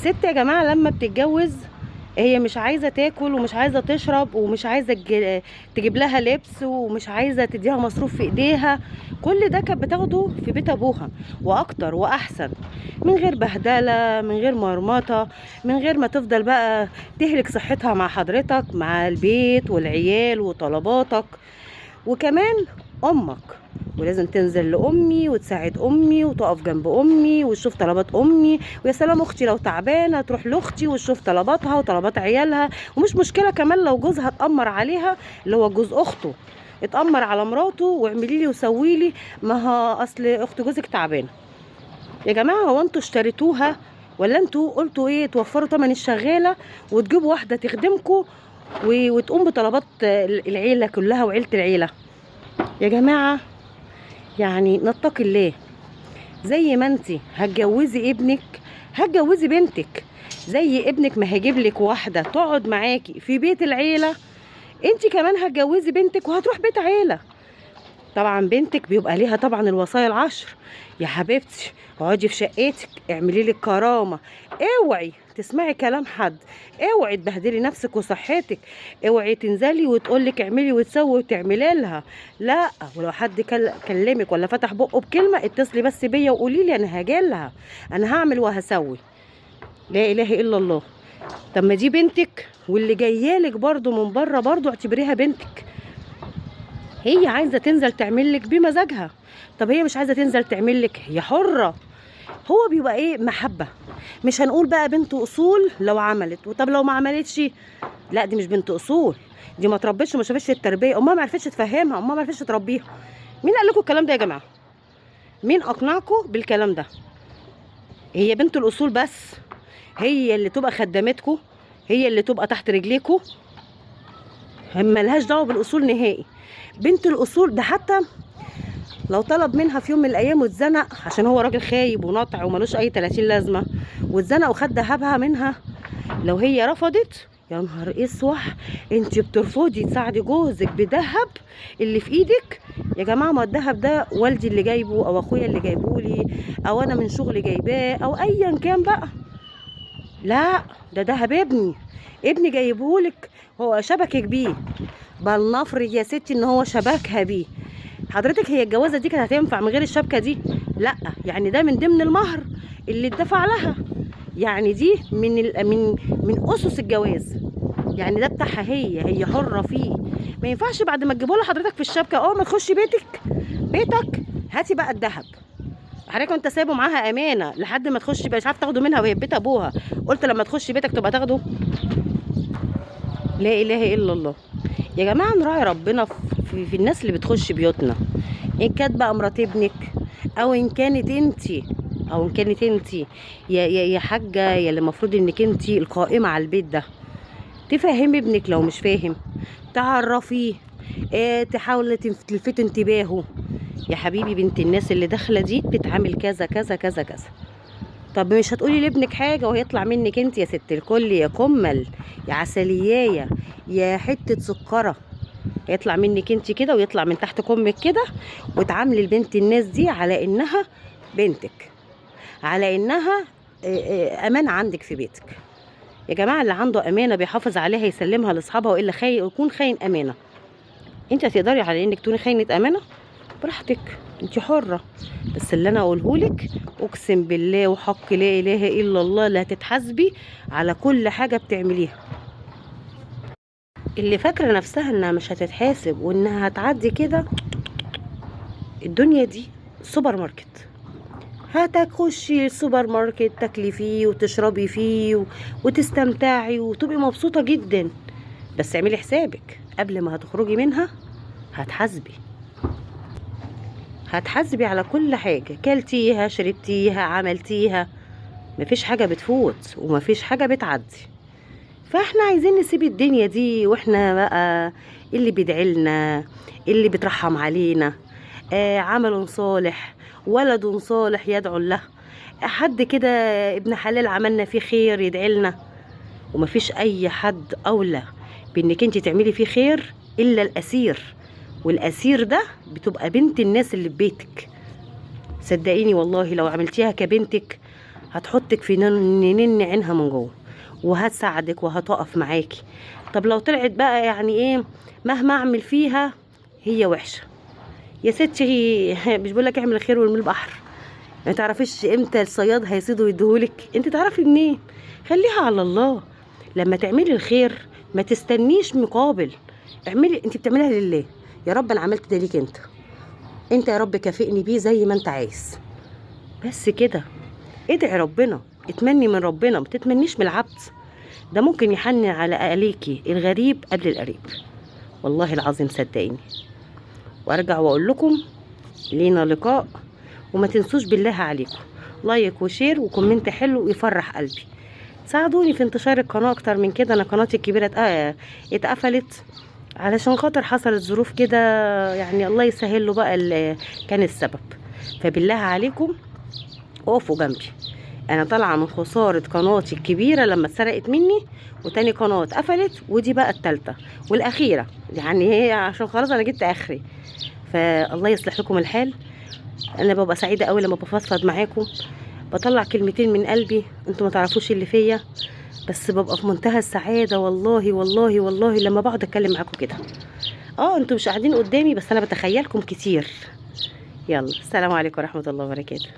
الست يا جماعة لما بتتجوز هي مش عايزه تاكل ومش عايزه تشرب ومش عايزه تجيب لها لبس ومش عايزه تديها مصروف في ايديها. كل ده كانت بتاخده في بيت ابوها، واكتر واحسن، من غير بهدله، من غير مرمطه، من غير ما تفضل بقى تهلك صحتها مع حضرتك، مع البيت والعيال وطلباتك، وكمان امك. ولازم تنزل لامي وتساعد امي وتقف جنب امي وتشوف طلبات امي، ويا سلام اختي لو تعبانة تروح لاختي وتشوف طلباتها وطلبات عيالها. ومش مشكلة كمان لو جوزها اتامر عليها، اللي هو جوز اخته اتامر على مراته واعملي لي وسوي لي، ما ها اصل اخت جوزك تعبانة. يا جماعة هو انتوا اشتريتوها ولا انتوا قلتوا ايه؟ توفروا تمن الشغاله وتجيبوا واحدة تخدمكم وتقوم بطلبات العيلة كلها وعيلة العيلة. يا جماعة يعني نتقي الله. زي ما انتي هتجوزي ابنك هتجوزي بنتك، زي ابنك ما هيجيب لك واحدة تقعد معاكي في بيت العيلة، انتي كمان هتجوزي بنتك وهتروح بيت عيله. طبعا بنتك بيبقى ليها طبعا الوصايا العشر. يا حبيبتي اقعدي في شقتك، اعملي لك كرامة، اوعي تسمعي كلام حد، اوعي تبهدلي نفسك وصحتك، اوعي تنزلي وتقولك اعملي وتسوي وتعملي لها، لا. ولو حد كلمك ولا فتح بقه بكلمه اتصلي بس بيا وقولي لي انا هاجي لها، انا هعمل وهسوي. لا اله الا الله. طب ما دي بنتك، واللي جايالك برضو من بره برضو اعتبريها بنتك. هي عايزه تنزل تعمل لك بمزاجها، طب هي مش عايزه تنزل تعمل لك، هي حره. هو بيبقى ايه؟ محبة. مش هنقول بقى بنت اصول لو عملت، وطب لو ما عملتش لا دي مش بنت اصول، دي ما تربتش وما شافتش التربية، امها ما عرفتش تفهمها، امها ما عرفتش تربيها. مين قال لكم الكلام ده يا جماعة؟ مين اقنعكم بالكلام ده؟ هي بنت الاصول بس هي اللي تبقى خدمتكم، هي اللي تبقى تحت رجليكم، ملهاش دعوه بالاصول نهائي. بنت الاصول ده حتى لو طلب منها في يوم من الايام واتزنق، عشان هو راجل خايب وناطع وملوش اي 30 لازمه، واتزنق وخد دهبها منها، لو هي رفضت يا نهار اسوح، انت بترفضي تساعدي جوزك بذهب اللي في ايدك؟ يا جماعة ما الذهب ده والدي اللي جايبه، او اخويا اللي جايبه لي، او انا من شغلي جايباه، او ايا كان بقى. لا ده دهب ابني، ابني جايبهولك، هو شبكك بيه. بل نفرض يا ستي ان هو شبكها بيه. حضرتك هي الجوازه دي كانت هتنفع من غير الشبكة دي؟ لا، يعني ده من ضمن المهر اللي اتدفع لها، يعني دي من من من اسس الجواز، يعني ده بتاعها هي، هي حره فيه. ما ينفعش بعد ما تجيبه لحضرتك في الشبكة اول ما تخشي بيتك هاتي بقى الذهب. حضرتك وانت سايبه معاها امانه لحد ما تخش، مش عارف تاخده منها وهي في بيت ابوها، قلت لما تخش بيتك تبقى تاخده. لا اله الا الله. يا جماعة نراعي ربنا في الناس اللي بتخش بيوتنا، ان كانت بقى مرات ابنك، او ان كانت انتي، او ان كانت انتي يا يا يا حاجة، يا اللي المفروض انك انتي القائمة على البيت ده، تفهمي ابنك لو مش فاهم، تعرفيه، اه تحاولي تلفتي انتباهه. يا حبيبي بنت الناس اللي داخله دي بتتعامل كذا كذا كذا كذا. طب مش هتقولي لابنك حاجة وهيطلع منك انت يا ست الكل، يا كمل، يا عسليايه، يا حتة سكره، هيطلع منك انت كده ويطلع من تحت كمك كده. وتعاملي البنت الناس دي على انها بنتك، على انها امانه عندك في بيتك. يا جماعة اللي عنده امانه بيحافظ عليها، يسلمها لاصحابها، والا خاين يكون خاين امانه. انت هتقدري على انك تكوني خاينه امانه؟ براحتك، انت حره. بس اللي انا اقوله لك، اقسم بالله وحق لا اله الا الله لا هتتحاسبي على كل حاجة بتعمليها. اللي فاكره نفسها انها مش هتتحاسب وانها هتعدي كده، الدنيا دي سوبر ماركت، هتخشي السوبر ماركت تاكلي فيه وتشربي فيه وتستمتعي وتبقي مبسوطة جدا، بس اعملي حسابك قبل ما هتخرجي منها هتحاسبي، هتحاسبي على كل حاجة كلتيها شربتيها عملتيها. مفيش حاجة بتفوت ومفيش حاجة بتعدي. فاحنا عايزين نسيب الدنيا دي، واحنا بقى اللي بيدعيلنا، اللي بيترحم علينا، عمل صالح، ولد صالح يدعو له، حد كده ابن حلال عملنا فيه خير يدعي لنا. ومفيش اي حد اولى بانك انت تعملي فيه خير الا الاسير، والاسير ده بتبقى بنت الناس اللي في بيتك. صدقيني والله لو عملتيها كبنتك هتحطك في نن عينها من جوه، وهتساعدك وهتقف معاكي. طب لو طلعت بقى يعني ايه، مهما اعمل فيها هي وحشة يا ستي، مش بقول لك اعمل خير وارمي البحر، ما تعرفيش امتى الصياد هيصيده ويديهولك، انت تعرفي منين؟ خليها على الله. لما تعملي الخير ما تستنيش مقابل، اعملي، انت بتعمليها لله. يا رب انا عملت ده ليك انت، انت يا رب كافئني بيه زي ما انت عايز، بس كده. ادعي ربنا، اتمني من ربنا، ما تتمنيش من العبد، ده ممكن يحنن على عليكي الغريب قبل القريب، والله العظيم صدقيني. وارجع واقول لكم لينا لقاء، وما تنسوش بالله عليكم like و share و comment حلو يفرح قلبي، ساعدوني في انتشار القناة اكتر من كده. انا قناتي الكبيرة اتقفلت علشان خاطر حصلت ظروف كده، يعني الله يسهل له بقى اللي كان السبب. فبالله عليكم اقفوا جنبي، انا طالعه من خسارة قناتي الكبيرة لما اتسرقت مني، وتاني قناة اتقفلت، ودي بقى التالتة والاخيرة، يعني هي عشان خلاص انا جبت اخري. فالله يصلح لكم الحال. انا ببقى سعيدة قوي لما بفضفض معاكم، بطلع كلمتين من قلبي انتوا ما تعرفوش اللي فيا، بس ببقى في منتهى السعادة والله والله والله لما بقعد اتكلم معاكم كده. انتوا مش قاعدين قدامي بس انا بتخيلكم كتير. يلا السلام عليكم ورحمة الله وبركاته.